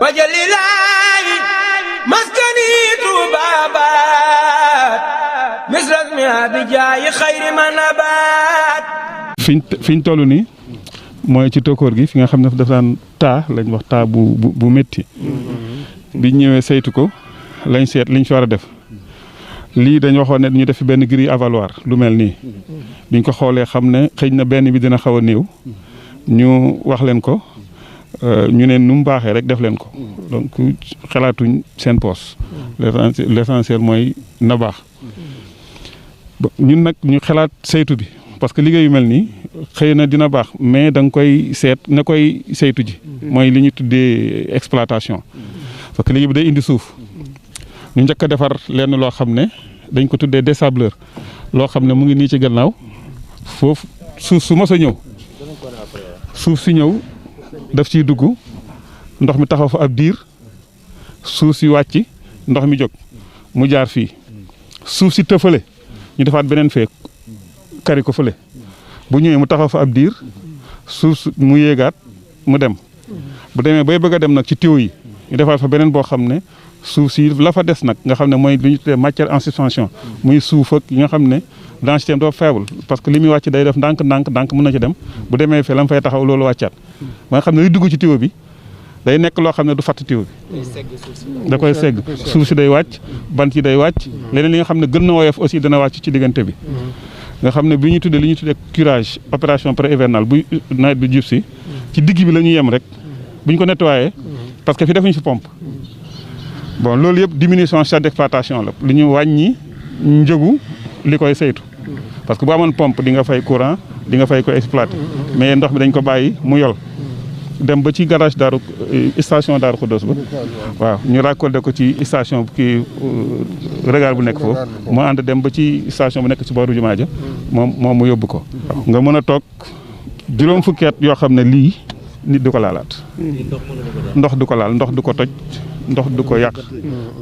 wajalilaahi maskani tuubaabaat misras mi abijaayi xayri manabaat. fiñ toll nii mooy ci tokkoor gi fi nga xam ne dafa daan taa lañ wax taa bu métti biñ ñëwee saytu ko lañ seet liñ fi war a def lii dañ waxoon ne ñu def fi benn grille avaloir lu mel nii biñ ko xoolee xam ne xëy na benn bi dina xaw a néew ñu wax leen ko ñu ne nu mu baaxee rek def leen ko donc xalaatuñ seen poos l'essentiel mooy na baax ñun nag ñu xalaat saytu bi parce que liggéey yu mel nii xëy na dina baax mais da nga koy seet nga koy saytu ji mooy li ñu tuddee exploitation parce que liggéey bi day indi suuf ñu njëkk a defar lenn loo xam ne dañ ko tuddee désableur loo xam ne mu ngi nii ci gannaaw foofu suuf su mos a ñëw suuf si ñëw daf ciy dugg ndox mi taxaw fa ab diir suuf si wàcc ndox mi jóg mu jaar fii suuf si tëfale ñu defaat beneen fee kari ko fële bu ñëwee mu taxaw fa ab diir suuf mu yéegaat mu dem bu demee bay bëgg a dem nag ci tuyau yi ñu defaat fa beneen boo xam ne suuf si la fa des nag nga xam ne mooy li ñu tuddee matière en suspension muy suuf ak yi nga xam ne densité doo faible parce que li muy wàcc day def ndànk mën na ci dem bu demee fee la mu fay taxaw loolu wàccaat ba nga xam ne luy dugg ci tuyau bi day nekk loo xam ne du fatt tuyau bi da koy segg suuf si day wàcc bant yi day wàcc leneen li nga xam ne gën na woyof aussi dana wàcc ci diggante bi nga xam ne bi ñu tuddee li ñu tuddee curage opération pré-hivernale bu nawet bi jub si ci digg bi la ñuy yem rek bu ñu ko nettoyé parce que fi defuñu fi pompe bon loolu yëpp diminution charge d'exploitation la li ñu wàññi njëgu li koy saytu parce que bu amoon pompe di nga fay courant di nga fay ko exploité mais ndox mi dañ ko bàyyi mu yol dem ba ci garage station Daaru Xudoos ba waaw ñu raccordé ko ci station kii regard bu nekk foofu moo ànd dem ba ci station bu nekk ci booru jumaa ja moom mu yóbbu ko nga mën a toog juróom fukki at yoo xam ne lii nit du ko laalaat ndox du ko laal ndox du ko toj ndox du ko yàq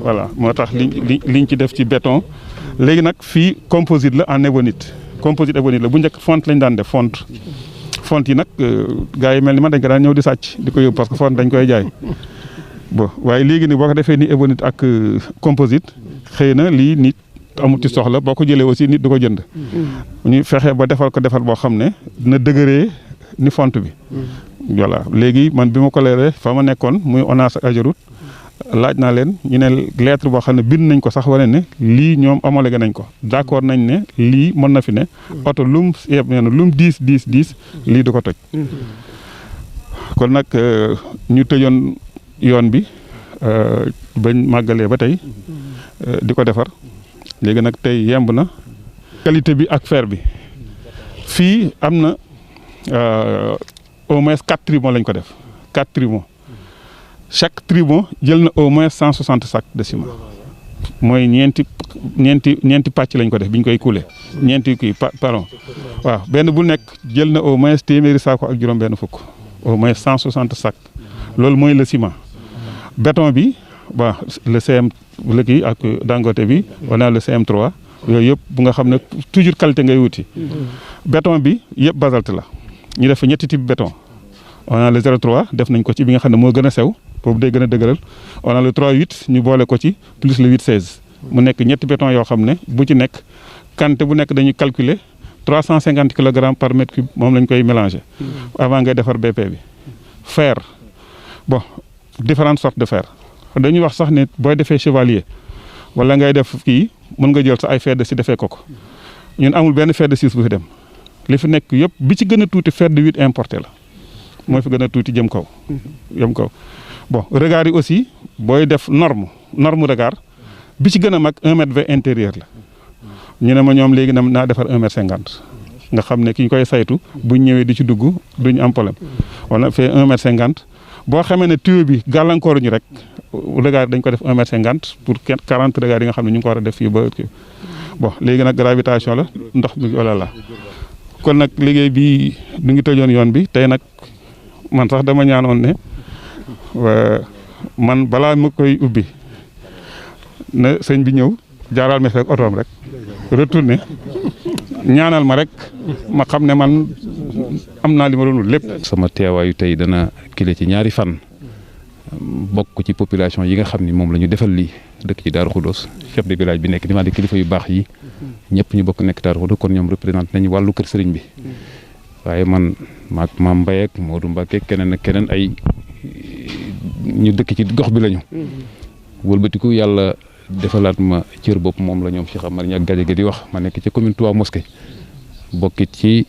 voilà moo tax liñ ci def ci béton léegi nag fii composite la en ébonite composite ébonite la bu njëkk fonte lañ daan def fonte yi nag gars yi mel ni man dañ ko daan ñëw di sàcc di ko yóbbu parce que fonte dañ koy jaay bon waaye léegi ni boo ko defee ni ébonite ak composite xëy na lii nit amut ci soxla boo ko jëlee aussi nit du ko jënd ñu fexe ba defal ko defar boo xam ne dina dëgëree ni fonte bi voilà léegi man bi ma ko leeree fa ma nekkoon muy ONAS ak AGEROUTE laaj naa leen ñu ne lettre boo xam ne bind nañ ko sax wane ne lii ñoom homologué nañ ko d'accord nañ ne lii mën na fi ne oto lum yeb nee na lum diis lii du ko toj kon nag ñu tëjoon yoon bi bañ màggalee ba tey di ko defar léegi nag tey yemb na qualité bi ak fer bi fii am na au moins 4 tribons lañ ko def 4 tribons chaque tribon jël na au moins 160 sacs de ciment mooy ñeenti pàcc lañ ko def biñ koy couler ñeenti kii pardon waaw benn bu nekk jël na au moins téeméeri saako ak juróom-benn fukk au moins 160 sacs loolu mooy le ciment béton bi bon le CM la kii ak Dangote bi on a le CM3 yooyu yëpp bu nga xam ne toujours qualité ngay wuti béton bi yëpp basalte la ñu def fa ñetti type béton on a le 0,3 def nañ ko ci bi nga xam ne moo gën a sew boobu day gën a dëgëral on a le 3,8 ñu boole ko ci plus le 8,16 mu nekk ñetti béton yoo xam ne bu ci nekk quantité bu nekk dañuy calculer 350 kilogrammes par mètre cube moom lañ koy mélanger avant ngay defar BP bi. fer bon différentes sortes de fer dañuy wax sax ne booy defee chevalier wala ngay def kii mën nga jël sa ay fer de 6 defee ko ñun amul benn fer de 6 bu fi dem li fi nekk yëpp bi ci gën a tuuti fer de 8 importé la. mooy fi gën a tuuti jëm kaw bon regard yi aussi booy def norme regard bi ci gën a mag 1,20 m intérieur la ñu ne ma ñoom léegi naa defar 1,50 m nga xam ne ki ñu koy saytu buñ ñëwee di ci dugg duñ am problème wala fait 1,50 m boo xamee ne tuyau bi gàllankoor ñu rek regard dañ ko def 1,50 m pour 40 regard yi nga xam ne ñu ngi ko war a def fii ba bon léegi nag gravitation la ndox bi wala la kon nag liggéey bi ñu ngi tëjoon yoon bi tey nag man sax dama ñaanoon ne man balaa ma koy ubbi na sëñ bi ñëw jaaral ma fekk otoom rek retourné ñaanal ma rek ma xam ne man am naa li ma doon wut lépp. sama teewaayu tey dana kile ci ñaari fan bokk ci population yi nga xam ni moom la ñu defal lii dëkk ci Darou Khoudoss chef de village bi nekk di ma di kilifa yu baax yi ñëpp ñu bokk nekk Darou Khoudoss kon ñoom représenté nañu wàllu kër sëriñ bi waaye man maag maam Mbaye ak Modou Mbacke keneen ak keneen ay ñu dëkk ci gox bi lañu wëlbatiku yàlla defalaat ma cër bopp moom la ñoom Cheikh Amar Niang Gadiaga di wax ma nekk ci commune Touba Mosquée bokkit ci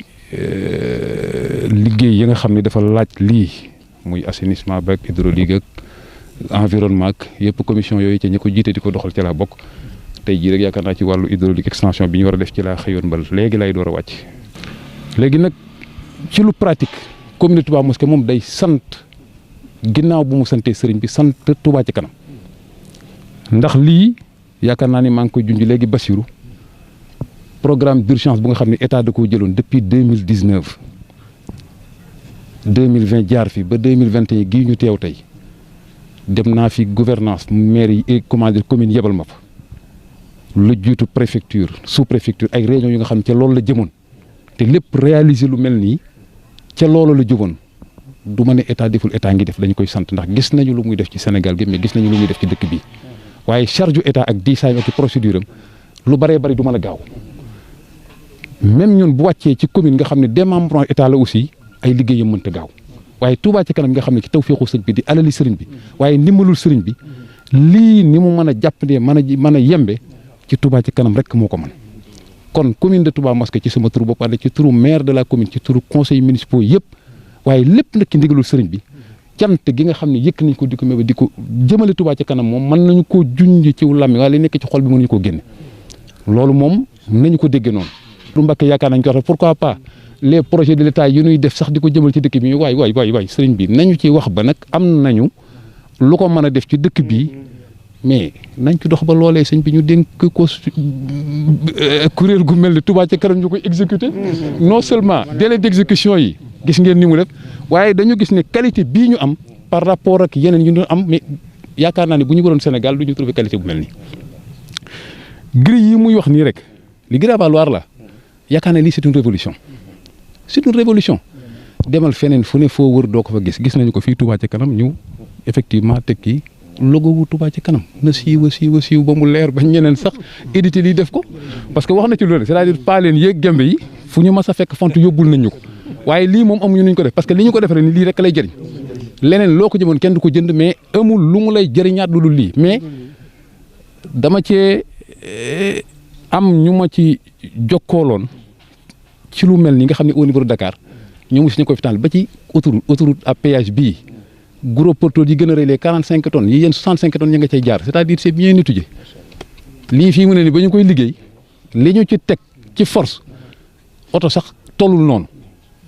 liggéey yi nga xam ne dafa laaj lii muy assainissement ba ak hydraulique ak environnement ak yëpp commission yooyu ca ñi ko jiite di ko doxal ci laa bokk tey jii rek yaakaar naa ci wàllu hydraulique extension bi ñu war a def ci laa xëyoon ba léegi lay door a wàcc. léegi nag ci lu pratique commune Touba Mosquée moom day sant ginnaaw bu mu santee sëriñ bi sant Touba ci kanam ndax lii yaakaar naa ni maa ngi koy junj léegi Bassirou programme d'urgence bu nga xam ne état da koo jëloon depuis 2019 2020 jaar fi ba 2021 gii ñu teew tey dem naa fi gouvernance maire yi comment dire commune yebal ma fa lu jiitu préfecture sous préfecture ay réunions yu nga xam ne ca loolu la jëmoon te lépp réaliser lu mel nii ca loolu la jógoon du ma ne état deful état ngi def dañu koy sant ndax gis nañu lu muy def ci Sénégal gi mais gis nañu lu muy def ci dëkk bi waaye charge état ak diisaay ak procédure am lu bëree bëri du mën a gaaw même ñun bu wàccee ci commune nga xam ne démembrement état la aussi ay liggéeyam mënta gaaw waaye Touba ci kanam nga xam ne ci tawfeexu sëriñ bi di alali sëriñ bi waaye ndimbalul sëriñ bi lii ni mu mën a jàppandee mën a yembe ci Touba ci kanam rek moo ko mën kon commune de Touba Mosquée ci sama turu bopp ànd ci turu maire de la commune ci turu conseil municipaux yëpp waaye lépp nag ci ndigalul sëriñ bi cant gi nga xam ne yëkk nañ ko di ko méba di ko jëmale Touba ci kanam moom mën nañu koo junj ci làmmi waaye li nekk ci xol bi mënuñu koo génne loolu moom nañu ko déggee noonu lu Mbàkke yaakaar nañ ko wax pourquoi pas les projets de l'État yi ñuy def sax di ko jëmal ci dëkk bi waay sëriñ bi nañu ci wax ba nag am nañu lu ko mën a def ci dëkk bi mais nañ ci dox ba loolee sëñ bi ñu dénk ko kuréel gu mel ni Touba ci kanam ñu koy exécuter non seulement délai d'exécution yi gis ngeen ni mu def waaye dañu gis ne qualité bii ñu am par rapport ak yeneen yu ñu am mais yaakaar naa ne bu ñu waroon Sénégal du ñu trouver qualité bu mel nii grille yi muy wax nii rek li gën a valoir la yaakaar naa lii c'est une révolution demal feneen fu ne foo wër doo ko fa gis nañu ko fii Touba ci kanam ñu effectivement teg kii logo wu Touba ci kanam na siiw ba mu leer ba ñeneen sax édité lii def ko parce que wax na ci loolu c'est-à-dire pas leen yéeg gembe yi fu ñu mas a fekk font yóbbul nañ ñu ko waaye lii moom amuñu nuñ ko def parce que li ñu ko defaree ni lii rek lay jëriñ leneen loo ko jëmoon kenn du ko jënd mais amul lu mu lay jëriñaat lu dul lii mais dama cee am ñu ma ci jokkooloon ci lu mel ni nga xam ne au niveau de Dakar ñu ngi si ñu ko fi taal ba ci autoroute à péage bii gros porteurs yi gën a rëy les 45 tonnes yi yéen 65 tonnes ñu nga cay jaar c'est-à-dire c'est bien étudié lii fii mu ne ni ba ñu koy liggéey li ñu ci teg ci force oto sax tollul noonu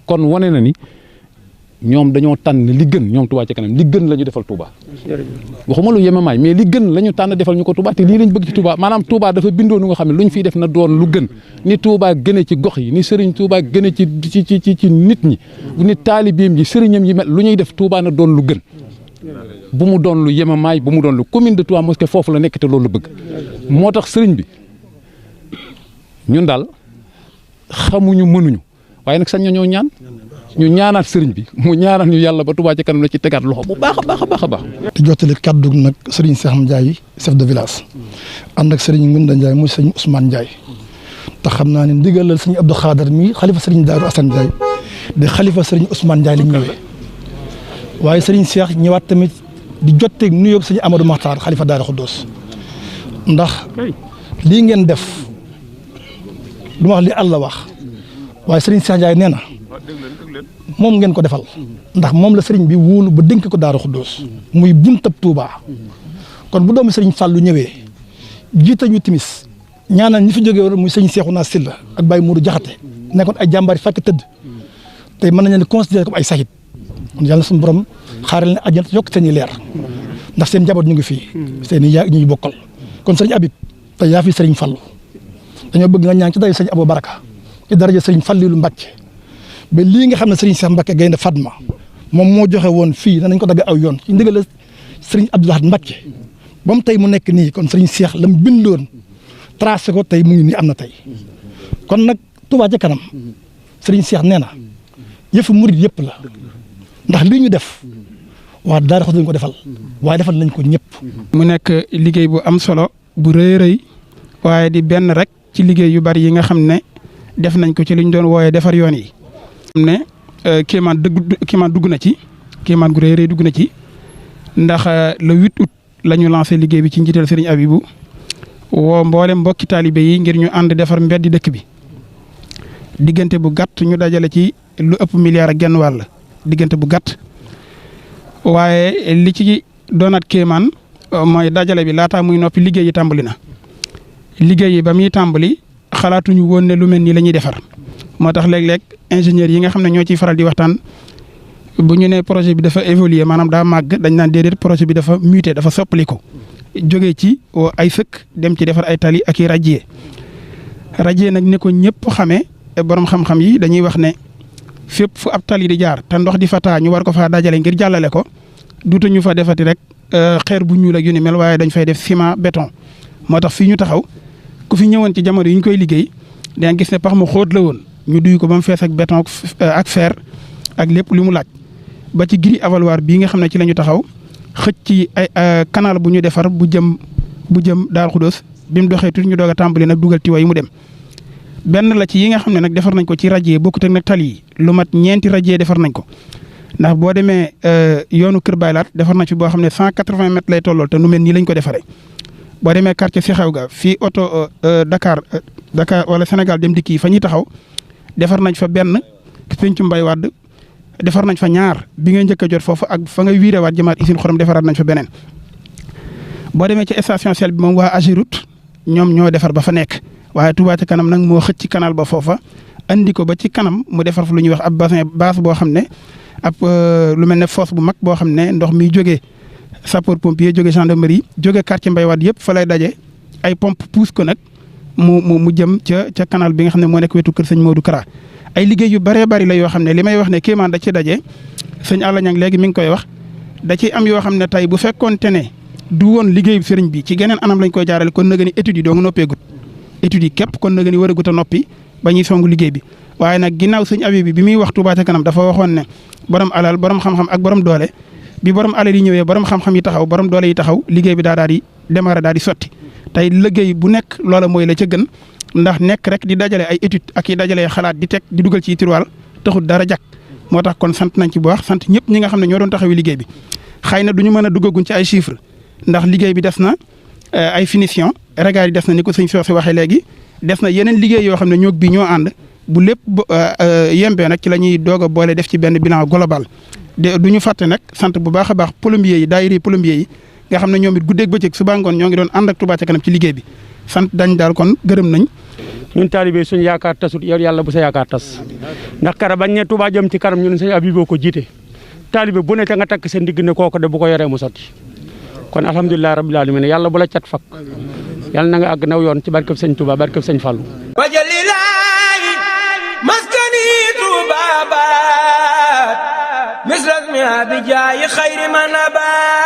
kon wane na ni ñoom dañoo tànn li gën ñoom Touba ci kanam li gën la ñu defal Touba waxuma lu yemamaay mais li gën la ñu tànn defal ñu ko Touba te lii lañ bëgg ci Touba maanaam Touba dafa bindoo nu nga xam ne lu ñu fiy def na doon lu gën ni Touba gëne ci gox yi ni Serigne Touba gëne ci nit ñi ni taalibeem yi sëriñam yi mel lu ñuy def Touba na doon lu gën bu mu doon lu yemamaay bu mu doon lu commune de Touba Mosquée foofu la nekk te loolu la bëgg moo tax sëriñ bi ñun daal xamuñu mënuñu waaye nag sañ ñoo ñaan ñu ñaanaat sëriñ bi mu ñaanaat ñu yàlla ba Touba ci kanam la ci tegaat loxo bu baax a baax. di jottali kaddu nag sëriñ Cheikh Ndiaye chef de village ànd ak sëriñ Ngunda Ndiaye muy sëriñ Ousmane Ndiaye te xam naa ne ndigalal sëriñ Abdou Khader mi xalifa sëriñ Daaru Assane Ndiaye di xalifa sëriñ Ousmane Ndiaye lañ ñëwee waaye sëriñ Cheikh ñëwaat tamit di jotteeg nuyoo sëriñ Amadou Makhtar xalifa Daaru Khoudoss ndax lii ngeen def du ma wax li Allah wax waaye sëriñ Cheikh Ndiaye nee na moom ngeen ko defal ndax moom la sëriñ bi wóolu ba dénk ko Daaru Khoudoss muy buntab Touba kon bu doomu sëriñ Fallou ñëwee jiite ñu timis ñaanal ñi fi jógee woon muy sëriñ Cheikhouna Sylla ak Baye Mourou Diakhaté nekkoon ay jàmbaar yi fàkk tëdd tey mën nañu leen considérer comme ay sahid kon yàlla suñu borom xaaral ne àjjana yokk seen i leer ndax seen njaboot ñu ngi fii seen i yaa ñu bokkal kon sëriñ Habib tey yaa fi sëriñ Fallou dañoo bëgg nga ñaan ci day sëriñ Abou Baraka ci daraja sëriñ Fallilu Mbacke ba lii nga xam ne sëriñ Cheikh Mbacke Gaynde Fatma moom moo joxe woon fii nañ ko dagg aw yoon ci ndigal sëriñ Abdou Lahad Mbacke ba mu tey mu nekk nii kon sëriñ Cheikh la mu bindoon tracé ko tey mu ngi nii am na tey kon nag Touba ca kanam sëriñ Cheikh nee na yëfu murit yëpp la ndax lii ñu def waa daara xos nañ ko defal waaye defal nañ ko ñëpp. mu nekk liggéey bu am solo bu rëy rëy waaye di benn rek ci liggéey yu bari yi nga xam ne def nañ ko ci li ñu doon wooyee defar yoon yi. xam ne kéemaan dugg na ci kéemaan gu rëy rëy dugg na ci ndax le 8 août la ñu lancé liggéey bi ci njiital Serigne Abibou woo mboolem mbokki taalibe yi ngir ñu ànd defar mbeddi dëkk bi diggante bu gàtt ñu dajale ci lu ëpp milliard ak genn wàll diggante bu gàtt waaye li ci doonaat kéemaan mooy dajale bi laataa muy noppi liggéey yi tàmbali na liggéey yi ba muy tàmbali xalaatuñu woon ne lu mel nii la ñuy defar moo tax léeg-léeg ingénieurs yi nga xam ne ñoo ciy faral di waxtaan bu ñu ne projet bi dafa évoluer maanaam daa màgg dañ naan déedéet projet bi dafa muté dafa soppaliku jógee ci ay sëkk dem ci defar ay tali ak i radier nag ne ko ñëpp xamee borom xam-xam yi dañuy wax ne fépp fu ab tali di jaar te ndox di fa taa ñu war ko faa dajale ngir jàllale ko duutu ñu fa defati rek xeer bu ñuul ak yu ni mel waaye dañ fay def ciment béton moo tax fii ñu taxaw ku fi ñëwoon ci jamono yi ñu koy liggéey da nga gis ne pax mu xóot la woon ñu duy ko ba mu fees ak béton ak fer ak lépp li mu laaj ba ci grille avaloir bii nga xam ne ci la ñu taxaw xëcc ci ay canal bu ñu defar bu jëm Daaru Xudoos bi mu doxee tuuti ñu doog a tàmbali nag dugal tiwa yi mu dem. benn la ci yi nga xam ne nag defar nañ ko ci radier bokkut ak nag tali yi lu mat ñeenti radier defar nañ ko ndax boo demee yoonu Kër Baylaat defar nañ fi boo xam ne 180 mètres lay tollool te nu mel nii lañ ko defaree. boo demee quartier si xew ga fii oto Dakar wala Sénégal dem dikk yi fa ñuy taxaw defar nañ fa benn pencu mbay wadd defar nañ fa ñaar bi ngay njëkk a jot foofu ak fa ngay wiirewaat jëmaat usine xorom defaraat nañ fa beneen. boo demee ci station Shell bi moom waa Ageroute ñoom ñoo defar ba fa nekk waaye Touba ca kanam nag moo xëcc ci canal ba foofa andi ko ba ci kanam mu defar fa lu ñuy wax ab base boo xam ne ab lu mel ne fosse bu mag boo xam ne ndox mi jógee sapeur pompier jógee gendarmerie jógee quartier Mbay Wade yëpp fa lay daje ay pompe pousse ko nag mu jëm ca canal bi nga xam ne moo nekk wetu kër sëñ Modou Kara ay liggéey yu bëree bëri la yoo xam ne li may wax ne kéemaan da ci daje sëñ Alla Ñang léegi mi ngi koy wax da ci am yoo xam ne tey bu fekkoonte ne du woon liggéeyu sëriñ bi ci geneen anam lañ koy jaarale kon nag ni études yi doo nga noppeegut études yi képp kon nag ni war a gut a noppi ba ñuy songu liggéey bi waaye nag ginnaaw sëñ Abib bi muy wax Touba ca kanam dafa waxoon ne borom alal borom xam-xam ak borom doole bi borom alal yi ñëwee borom xam-xam yi taxaw borom doole yi taxaw liggéey bi daal di démarrer daal di sotti tey liggéey bu nekk loola mooy la ca gën ndax nekk rek di dajale ay études ak yi dajale xalaat di teg di dugal ci tiroir taxul dara jak moo tax kon sant nañ ci bu baax sant ñëpp ñi nga xam ne ñoo doon taxawi liggéey bi xëy na du ñu mën a duggaguñ ci ay chiffres ndax liggéey bi des na ay finition regard yi des na ni ko sëñ Socé waxee léegi des na yeneen liggéey yoo xam ne ñoo bi ñoo ànd bu lépp yembee nag ci la ñuy doog a boole def ci benn bilan global de du ñu fàtte nag sant bu baax a baax plombier yi daayira plombier yi nga xam ne ñoom it guddeeg bëccëg suba ngoon ñoo ngi doon ànd ak Touba ca kanam ci liggéey bi sant dañ daal kon gërëm nañ. ñun taalibe suñu yaakaar tasut yow yàlla bu sa yaakaar tas ndax kara bañ ne Touba jëm ci kanam ñun sëñ Abibou ko jiite taalibe bu ne te nga takk seen digg ne kooku de bu ko yoree mu sotti kon alhamdulilah rabbil alamin yàlla bu la cat fak yàlla na nga àgg naw yoon ci barkeb sëñ Touba barkeb sëñ Fallou. wajalilaayi maskani Touba baat misras mi abijaayi xayri man abaat